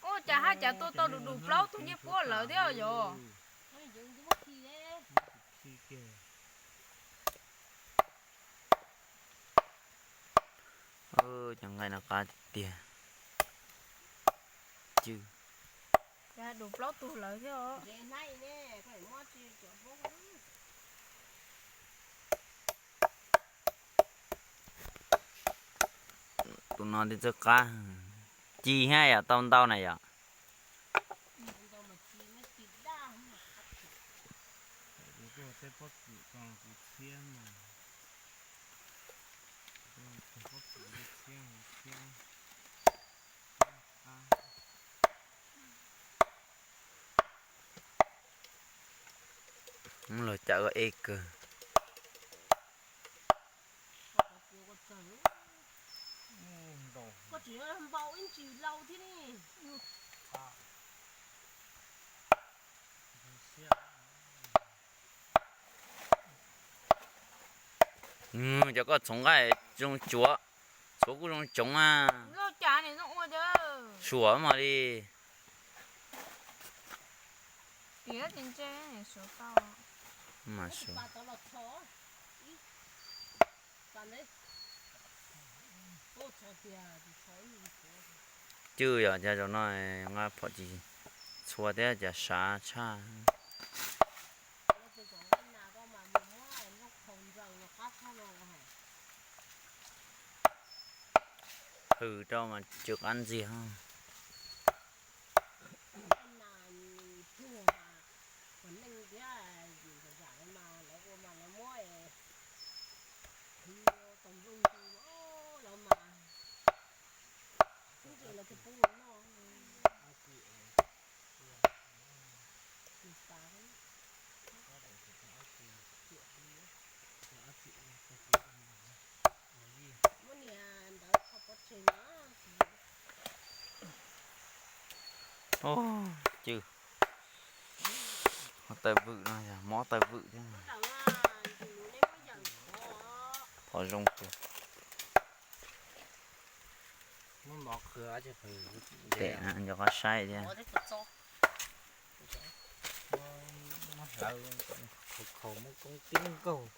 Ua cas haj cas tua tau du du plaub tug ncej puab lawm thiab yog? Cov nqaij no qab tiag tiag. Cw, cas du plaub tug lawm thiab os. Tus no twb txawj qab, ci hab yom, tau ntau na yom. Muab luag cawm ua ej kawg. Cov koj txhoov nqaij zoo tsuav, txhuav kuj zoo tsoov a. Suam mas li. Cw yog cas zaum no nqa phom tsis txhua thiab cas sav tshaj. Hws rau mas tsw qab ntxiag. Cw, taw vwm no yog mob taw vwm thiab. Phom zoo kawg. Tes nco qab saib thiab. Khaus khaus muab koob tib nkaug.